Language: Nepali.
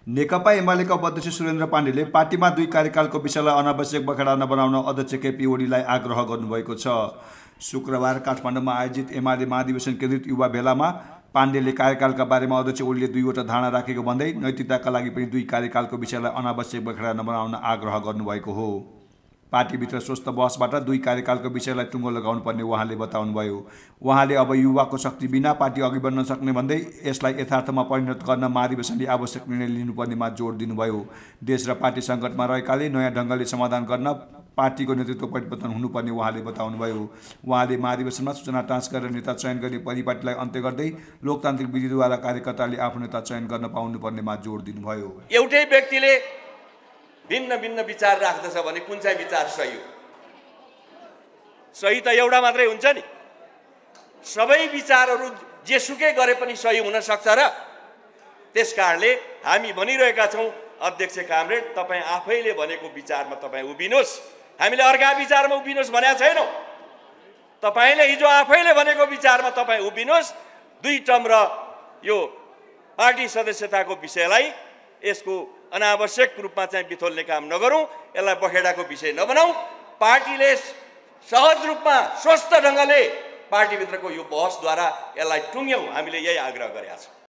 नेकपा एमालेका उपाध्यक्ष सुरेन्द्र पाण्डेले पार्टीमा 2 कार्यकालको विषयलाई अनावश्यक बखेडा नबनाउन अध्यक्ष केपी ओलीलाई आग्रह गर्नुभएको छ। शुक्रबार काठमाडौँमा आयोजित एमाले महाधिवेशन केन्द्रित युवा भेलामा पाण्डेले कार्यकालका बारेमा अध्यक्ष ओलीले 2वटा धारणा राखेको भन्दै नैतिकताका लागि पनि 2 कार्यकालको विषयलाई अनावश्यक बखेडा नबनाउन आग्रह गर्नुभएको हो। पार्टीभित्र स्वस्थ बहसबाट 2 कार्यकालको विषयलाई टुङ्गो लगाउनु पर्ने उहाँले बताउनुभयो। उहाँले अब युवाको शक्ति बिना पार्टी अघि बढ्न सक्ने भन्दै यसलाई यथार्थमा परिणत गर्न महाधिवेशनले आवश्यक निर्णय लिनुपर्नेमा जोड दिनुभयो। देश र पार्टी सङ्कटमा रहेकाले नयाँ ढङ्गले समाधान गर्न पार्टीको नेतृत्व परिवर्तन हुनुपर्ने उहाँले बताउनुभयो। उहाँले महाधिवेशनमा सूचना टाँच गरेर नेता चयन गर्ने परिपाटीलाई अन्त्य गर्दै लोकतान्त्रिक विधिद्वारा कार्यकर्ताले आफ्नो नेता चयन गर्न पाउनुपर्नेमा जोड दिनुभयो। एउटै व्यक्तिले भिन्न भिन्न विचार राख्दछ भने कुन चाहिँ विचार सही हो? सही त एउटा मात्रै हुन्छ नि। सबै विचारहरू जेसुकै गरे पनि सही हुन सक्छ र? त्यसकारणले हामी भनिरहेका छौँ, अध्यक्ष कामरेड तपाईँ आफैले भनेको विचारमा तपाईँ उभिनुहोस्। हामीले अर्का विचारमा उभिनुहोस् भनेका छैनौँ। तपाईँले हिजो आफैले भनेको विचारमा तपाईँ उभिनुहोस्। 2 टर्म र यो पार्टी सदस्यताको विषयलाई यसको अनावश्यक रूपमा चाहिँ बिथोल्ने काम नगरौँ, यसलाई बखेडाको विषय नबनाऊ। पार्टीले सहज रूपमा स्वस्थ ढङ्गले पार्टीभित्रको यो बहसद्वारा यसलाई टुङ्ग्यौँ, हामीले यही आग्रह गरेका छौँ।